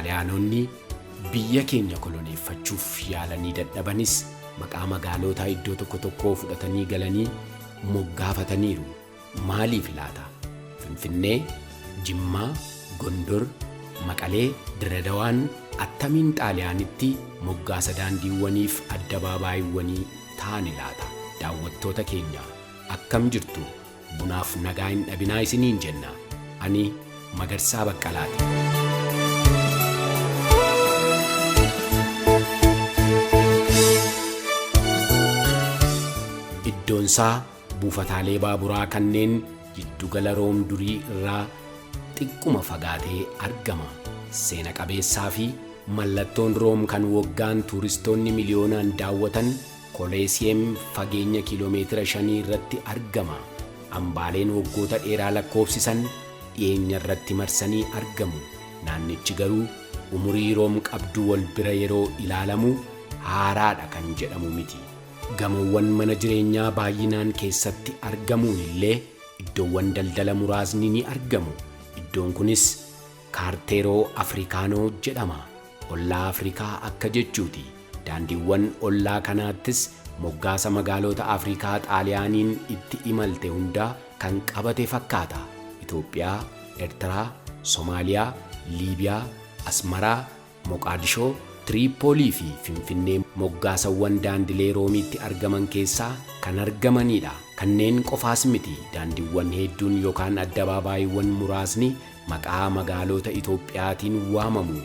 Xaaliyaanonni biyya keenya koloneeffachuuf yaalanii dadhabanis maqaa magaalootaa iddoo tokko tokkoo fudhatanii galanii moggaafataniiru. Maaliif laata? Finfinnee, Jimmaa, Gondor, Maqalee, Dirredawaan attamiin Xaaliyaanitti moggaasa daandiiwwaniif addabaabaayiiwwanii taane laata? Daawwattoota keenya akkam jirtu? Bunaaf nagaa hin dhabinaa isiniin jenna. Ani Magarsaa Baqqalaati. Iddoonsaa buufataalee baaburaa kanneen jiddugala Room durii irraa xiqquma fagaatee argama. Seena qabeessaa fi mallattoon Room kan waggaan tuuristoonni miliyoonaan daawwatan Koleesiyeem fageenya kiiloomeetira 5 irratti argama. Hambaaleen waggoota dheeraa lakkoofsisan dhiyeenya irratti marsanii argamu. Naannichi garuu umurii Room qabdu wal bira yeroo ilaalamu haaraadha kan jedhamu miti. Gamoowwan mana jireenyaa baay'inaan keessatti argamuun illee iddoowwan daldala muraasni ni argamu. Iddoon kunis Kaarteeroo Afrikaanoo jedhama. Ollaa Afrikaa akka jechuuti. Daandiiwwan ollaa kanaattis moggaasa magaalota Afrikaa Xaaliyaaniin itti imalte hundaa kan qabate fakkaata. Itoophiyaa, Ertiraa, Somaaliyaa, Liibiyaa, Asmaraa, Moqaadishoo, Tiriippoolii fi Finfinnee moggaasawwan daandilee Roomiitti argaman keessaa kan argamaniidha. Kanneen qofaas miti, daandiiwwan heedduun yookaan addabaabaayiiwwan muraasni maqaa magaaloota Itoophiyaatiin waamamu.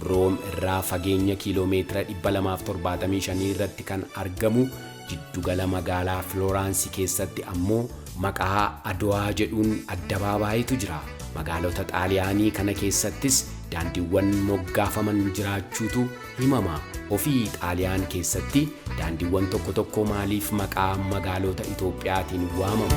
Room irraa fageenya kiiloomeetira 275 irratti kan argamu jiddugala magaalaa Filooraansi keessatti ammoo maqaa Adwaa jedhuun addabaabaayitu jira. Magaalota Xaaliyaanii kana keessattis daandiiwwan moggaafaman jiraachuutu himama. Ofii Xaaliyaan keessatti daandiiwwan tokko tokko maaliif maqaa magaalota Itoophiyaatiin waamamu?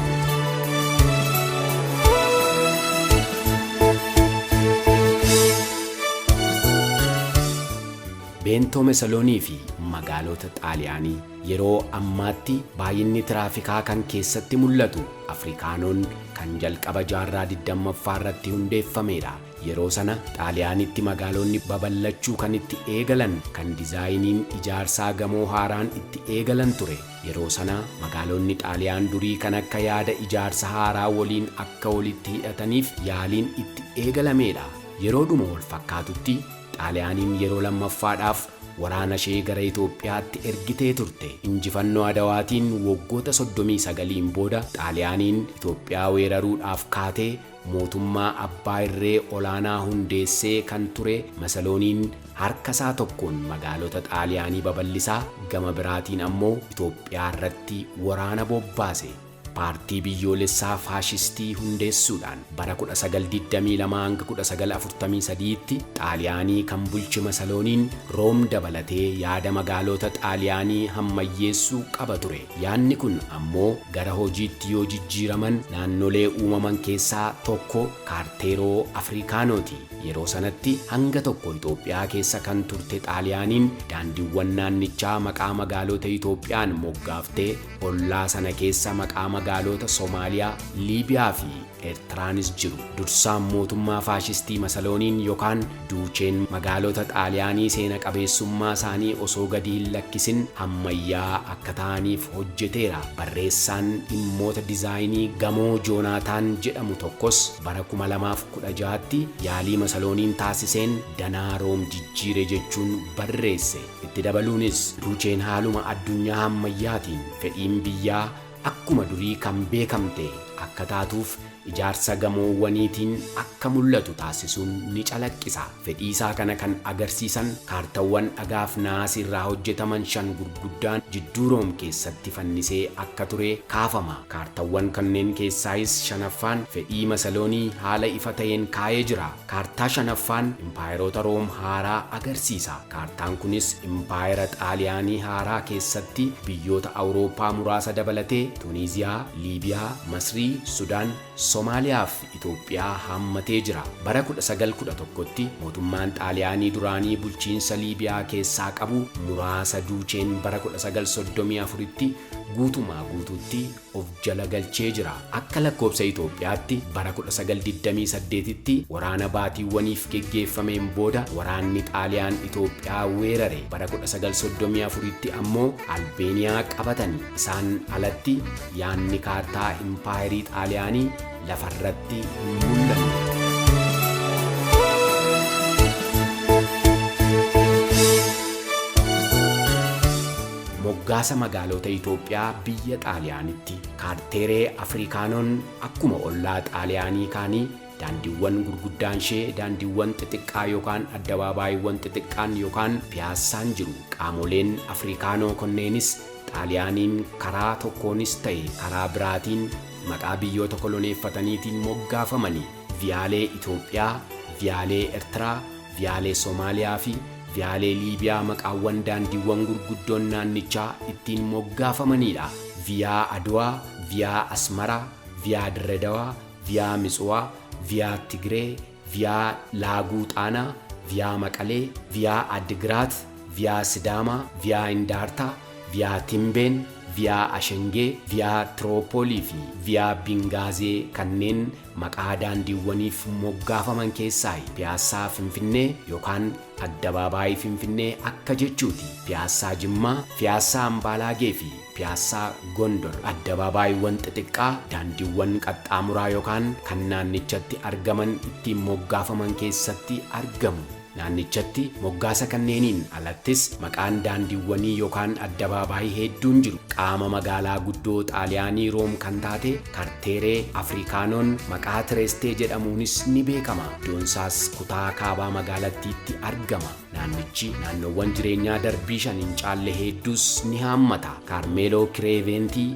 Beentoo Mesaloonii fi magaalota Xaaliyaanii yeroo ammaatti baay'inni tiraafikaa kan keessatti mul'atu Afrikaanoon kan jalqaba jaarraa 20ffaa irratti hundeeffameedha. Yeroo sana Xaaliyaanitti magaalonni babal'achuu kan itti eegalan kan dizaayiniin ijaarsaa gamoo haaraan itti eegalan ture. Yeroo sana magaalonni Xaaliyaan durii kan akka yaada ijaarsa haaraa waliin akka walitti hidhataniif yaaliin itti eegalameedha. Yeroodhuma wal fakkaatutti Xaaliyaaniin yeroo lammaffaadhaaf waraana ishee gara Itoophiyaatti ergitee turte. Injifannoo Adawaatiin waggoota 39n booda Xaaliyaaniin Itoophiyaa weeraruudhaaf kaatee mootummaa abbaa irree olaanaa hundeessee kan ture Masalooniin harka isaa tokkoon magaalota Xaaliyaanii babal'isaa gama biraatiin ammoo Itoophiyaa irratti waraana bobbaase. Paartii biyyoolessaa Faashistii hundeessuudhaan bara 1922 hanga 1943tti Xaaliyaanii kan bulche Masalooniin Room dabalatee yaada magaalota Xaaliyaanii hammayyeessuu qaba ture. Yaadni kun ammoo gara hojiitti yoo jijjiiraman naannolee uumaman keessaa tokko Kaarteeroo Afrikaanooti. Yeroo sanatti hanga tokko Itoophiyaa keessa kan turte Xaaliyaaniin daandiiwwan naannichaa maqaa magaalota Itoophiyaan moggaaftee ollaa sana keessa maqaa magaalota Somaaliyaa, Liibiyaa fi Eertiraanis jiru. Dursaan mootummaa Faashistii Masalooniin yookaan Duucheen magaalota Xaaliyaanii seena qabeessummaa isaanii osoo gadi hin lakkisin hammayyaa akka ta'aniif hojjeteera. Barreessaan dhimmoota dizaayinii gamoo Joonaataan jedhamu tokkos bara 2016tti yaalii Masalooniin taasiseen danaa Room jijjiire jechuun barreesse. Itti dabaluunis Duucheen haaluma addunyaa hammayyaatiin fedhiin biyyaa akkuma durii kan beekamte akka taatuuf ijaarsa gamoowwaniitiin akka mul'atu taasisuun ni calaqqisa. Fedhii isaa kana kan agarsiisan kaartawwan dhagaaf naasii irraa hojjetaman 5 gurguddaan jidduu Room keessatti fannisee akka ture kaafama. Kaartawwan kanneen keessaayis 5ffaan fedhii Masaloonii haala ifa ta'een kaa'ee jira. Kaartaa 5ffaan impaayeroota Room haaraa agarsiisa. Kaartaan kunis impaayera Xaaliyaanii haaraa keessatti biyyoota Awurooppaa muraasa dabalatee Tuuniiziyaa, Liibiyaa, Masrii, Sudaan, Somaaliyaa fi Itoophiyaa haammatee jira. Bara 1911tti mootummaan Xaaliyaanii duraanii bulchiinsa Liibiyaa keessaa qabu muraasa Duucheen bara 1934tti Guutumaa guutuutti of jala galchee jira. Akka lakkoobsa Itoophiyaatti bara 1928tti waraana baatiiwwaniif geggeeffameen booda waraanni Xaaliyaan Itoophiyaa weerare. Bara 1934tti ammoo Albeeniyaa qabatani. Isaan alatti yaanni kaartaa impaayerii Xaaliyaanii lafarratti hin mul'anne. Moggaasa magaalota Itoophiyaa biyya Xaaliyaanitti kaarteeree Afrikaanoon akkuma ollaa Xaaliyaanii kaanii daandiiwwan gurguddaan ishee daandiiwwan xixiqqaa yookaan addabaabaay'iiwwan xixiqqaan yookaan piyaassaan jiru. Qaamoleen Afrikaanoo kunneenis Xaaliyaaniin karaa tokkoonis ta'e karaa biraatiin maqaa biyyoota koloneeffataniitiin moggaafamani. Viyaalee Itoophiyaa, Viyaalee Ertiraa, Viyaalee Somaaliyaa fi Viyaalee Liibiyaa maqaawwan daandiiwwan gurguddoon naannichaa ittiin moggaafamanidha. Viyaa Adwaa, Viyaa Asmaraa, Viyaa Dirredawaa, Viyaa Mitsuwaa, Viyaa Tigree, Viyaa Laaguu Xaanaa, Viyaa Maqalee, Viyaa Addigiraat, Viyaa Sidaamaa, Viyaa Indaartaa, Viyaa Timbeen, Viyaa Ashengee, Viyaa Tiroopoolii fi Viyaa Bingaazee kanneen maqaa daandiiwwaniif moggaafaman keessaa Piyaassaa Finfinnee yookaan Addabaabaayii Finfinnee akka jechuuti. Piyaassaa Jimmaa, Piyaassaa Ambaalaagee fi Piyaassaa Gondor addabaabaay'iiwwan xixiqqaa daandiiwwan qaxxaamuraa yookaan kan naannichatti argaman ittiin moggaafaman keessatti argamu. Naannichatti moggaasa kanneeniin alattis maqaan daandiiwwanii yookaan addabaabaayii hedduun jiru. Qaama magaalaa guddoo Xaaliyaanii Room kan taate Karteeree Afrikaanoon maqaa Tireestee jedhamuunis ni beekama. Iddoonsaas kutaa kaabaa magaalattiitti argama. Naannichi naannoowwan jireenyaa darbii shan hin caalle hedduus ni haammata. Kaarmeeloo Kireeventii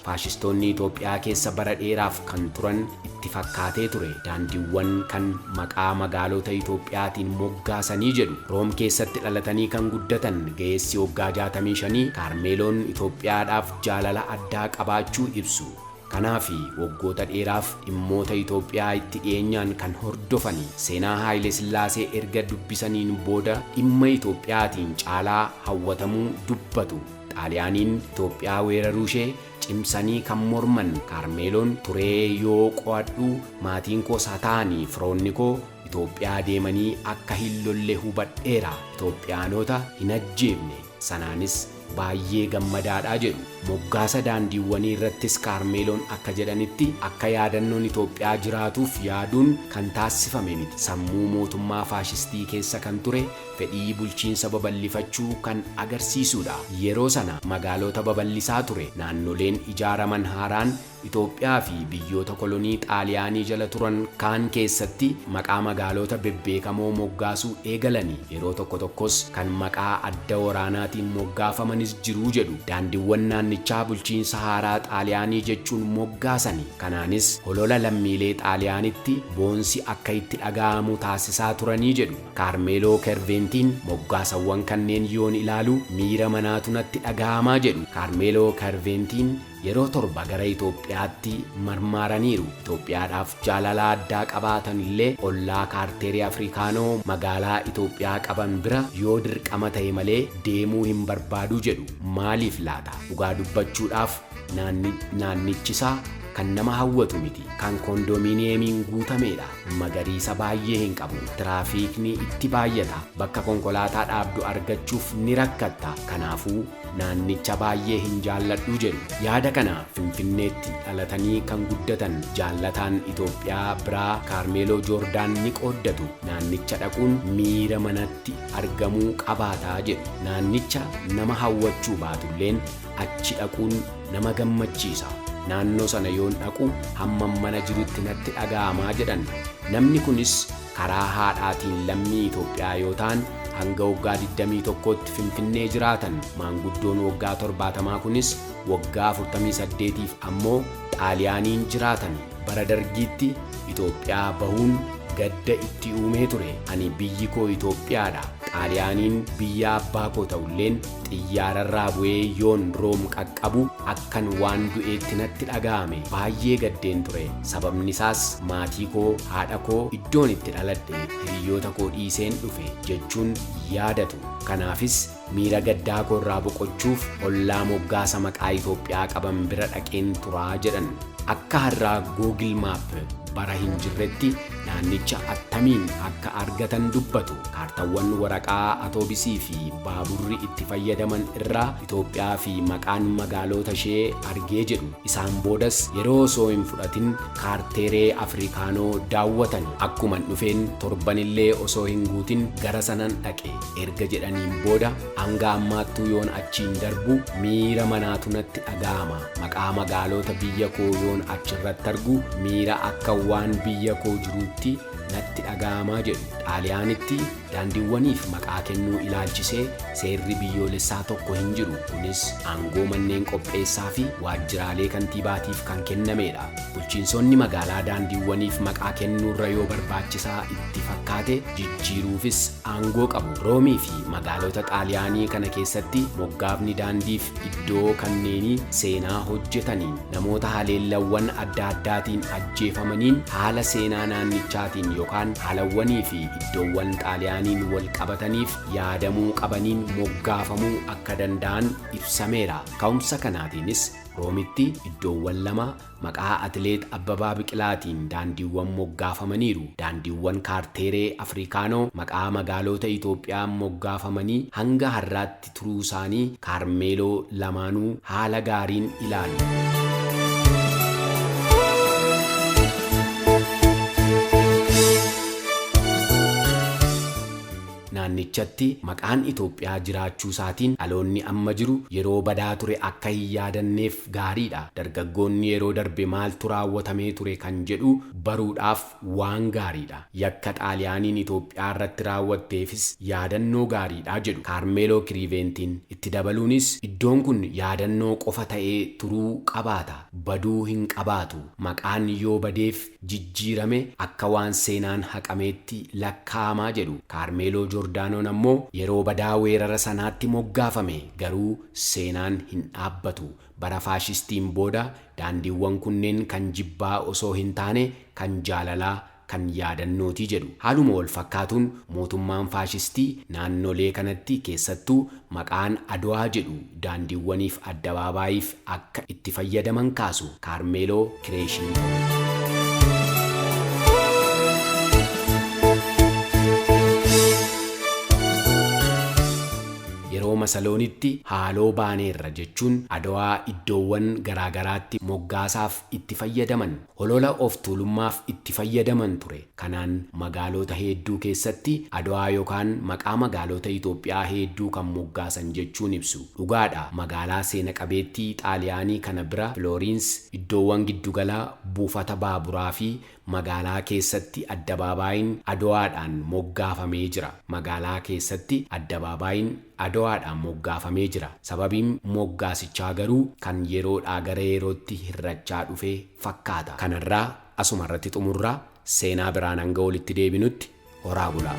faashistoonni Itoophiyaa keessa bara dheeraaf kan turan itti fakkaatee ture. Daandiiwwan kan maqaa magaalota Itoophiyaatiin moggaasanii jedhu. Room keessatti dhalatanii kan guddatan ga'eessi waggaa 65 Kaarmeeloon Itoophiyaadhaaf jaalala addaa qabaachuu ibsu. Kanaaf waggoota dheeraaf dhimmoota Itoophiyaa itti dhiyeenyaan kan hordofani seenaa Haayile Sillaasee erga dubbisaniin booda dhimma Itoophiyaatiin caalaa hawwatamuu dubbatu. Xaaliyaaniin Itoophiyaa weeraruu ishee cimsanii kan morman Kaarmeeloon turee yoo qo'adhu maatiin koos haa ta'anii firoonni koo Itoophiyaa deemanii akka hin lolle hubadheera. Itoophiyaanota hin ajjeefne sanaanis baay'ee gammadaadha jedhu. Moggaasa daandiiwwanii irrattis Kaarmeeloon akka jedhanitti akka yaadannoon Itoophiyaa jiraatuuf yaaduun kan taasifame miti. Sammuu mootummaa faashistii keessa kan ture fedhii bulchiinsa babal'ifachuu kan agarsiisudha. Yeroo sana magaalota babal'isaa ture. Naannoleen ijaaraman haaraan Itoophiyaa fi biyyoota kolonii Xaaliyaanii jala turan kaan keessatti maqaa magaalota bebbeekamoo moggaasuu eegalani. Yeroo tokko tokkos kan maqaa adda waraanaatiin moggaafamanis jiruu jedhu. Daandiiwwan naannichaa bulchiinsa haaraa Xaaliyaanii jechuun moggaasani. Kanaanis holola lammiilee Xaaliyaanitti boonsi akka itti dhaga'amu taasisaa turanii jedhu. Kaarmeeloo Kerventiin moggaasawwan kanneen yoon ilaalu miira manaatu natti dhaga'amaa jedhu. Kaarmeeloo Kerventiin yeroo 7 gara Itoophiyaatti marmaaraniiru. Itoophiyaadhaaf jaalala addaa qabaatan illee ollaa kaarteerii Afrikaanoo magaalaa Itoophiyaa qaban bira yoo dirqama ta'e malee deemuu hin barbaadu jedhu. Maaliif laata? Dhugaa dubbachuudhaaf naannichisaa kan nama hawwatu miti. Kan koondoominiyeemiin guutameedha. Magariisa baay'ee hin qabu. Tiraafiikni itti baay'ata. Bakka konkolaataa dhaabdu argachuuf ni rakkatta. Kanaafuu naannicha baay'ee hin jaalladhu jedhu. Yaada kana Finfinneetti dhalatanii kan guddatan jaallataan Itoophiyaa biraa Kaarmeeloo Joordaan ni qooddatu. Naannicha dhaquun miira manatti argamuu qabaataa jedhu. Naannicha nama hawwachuu baatulleen achi dhaquun nama gammachiisa. Naannoo sana yoon dhaqu hammam mana jirutti natti dhaga'amaa jedhan. Namni kunis karaa haadhaatiin lammii Itoophiyaa yoo ta'an hanga waggaa 21tti Finfinnee jiraatan. Maanguddoon waggaa 70 kunis waggaa 48f ammoo Xaaliyaaniin jiraatan. Bara dargiitti Itoophiyaa bahuun gadda itti uumee ture. Ani biyyi koo Itoophiyaadha. Xaaliyaaniin biyya abbaa koo ta'ulleen xiyyaararraa bu'ee yoon Room qaqqabu akkan waan du'eetti natti dhaga'ame. Baay'ee gaddeen ture. Sababni isaas maatii koo, haadha koo, iddoon itti dhaladhe, hiriyoota koo dhiiseen dhufe jechuun yaadatu. Kanaafis Miira gaddaa koorraa boqochuuf ollaa moggaasa maqaa Itoophiyaa qaban bira dhaqeen turaa jedhan. Akka har'aa Google Map bara hin jirretti naannicha attamiin akka argatan dubbatu. Kaartawwan waraqaa atoobisii fi baaburri itti fayyadaman irraa Itoophiyaa fi maqaan magaalota ishee argee jedhu. Isaan boodas yeroo osoo hin fudhatin kaarteeree Afrikaanoo daawwatan. Akkuman dhufeen torbanillee osoo hin guutin gara sanan dhaqe erga jedhaniin booda hanga ammaattuu yoon achiin darbu miira manaatu natti dhaga'ama. Maqaa magaalota biyya koo yoon achirratti argu miira akka waan biyya koo jiruutti natti dhaga'amaa jedhu. Xaaliyaanitti daandiiwwaniif maqaa kennuu ilaalchisee seerri biyyoolessaa tokko hin jiru. Kunis aangoo manneen qopheessaa fi waajjiraalee kantiibaatiif kan kennamedha. Bulchiinsonni magaalaa daandiiwwaniif maqaa kennuurra yoo barbaachisaa itti fakkaate jijjiiruufis aangoo qabu. Roomii fi magaalota Xaaliyaanii kana keessatti moggaafni daandiif iddoo kanneenii seenaa hojjetaniin namoota haleellawwan adda addaatiin ajjeefamaniin haala seenaa naannichaatiin yookaan haalawwanii fi iddoowwan Xaaliyaaniin wal qabataniif yaadamuu qabaniin moggaafamuu akka danda'an ibsameera. Ka'umsa kanaatiinis Roomitti iddoowwan lama maqaa atileet Abbabaa Biqilaatiin daandiiwwan moggaafamaniiru. Daandiiwwan kaarteeree Afrikaanoo maqaa magaalota Itoophiyaa moggaafamanii hanga har'aatti turuu isaanii Kaarmeeloo lamaanuu haala gaariin ilaalu. Naannichatti maqaan Itoophiyaa jiraachuu isaatiin dhaloonni amma jiru yeroo badaa ture akka hin yaadanneef gaariidha. Dargaggoonni yeroo darbe maaltu raawwatamee ture kan jedhu baruudhaaf waan gaariidha. Yakka Xaaliyaaniin Itoophiyaa irratti raawwatteefis yaadannoo gaariidha jedhu Kaarmeeloo Kiriiventiin. Itti dabaluunis iddoon kun yaadannoo qofa ta'ee turuu qabaata. Baduu hin qabaatu. Maqaan yoo badeef jijjiirame akka waan seenaan haqameetti lakkaa'amaa jedhu. Kaarmeeloo Joordaanoon ammoo yeroo badaa weerara sanaatti moggaafame garuu seenaan hin dhaabbatu. Bara faashistiin booda daandiiwwan kunneen kan jibbaa osoo hin taane kan jaalalaa kan yaadannooti jedhu. Haaluma wal fakkaatuun mootummaan faashistii naannolee kanatti keessattuu maqaan Adwaa jedhu daandiiwwaniif addabaabaayif akka itti fayyadaman kaasu Kaarmeeloo Kireeshinto. Yeroo Masaloonitti haaloo baaneerra jechuun Adwaa iddoowwan garaagaraatti moggaasaaf itti fayyadaman, holola of tuulummaaf itti fayyadaman ture. Kanaan magaalota hedduu keessatti Adwaa yookaan maqaa magaalota Itoophiyaa hedduu kan moggaasan jechuun ibsu. Dhugaadha, magaalaa seena qabeettii Xaaliyaanii kana bira Filooriins iddoowwan giddugalaa buufata baaburaa fi magaalaa keessatti addabaabaayin Adwaadhaan moggaafamee jira. Magaalaa keessatti addabaabaayin Adwaadhaan moggaafamee jira. Sababiin moggaasichaa garuu kan yeroodhaa gara yerootti hirrachaa dhufe fakkaata. Kanarraa asuma irratti xumurraa seenaa biraan hanga walitti deebinutti horaa bulaa.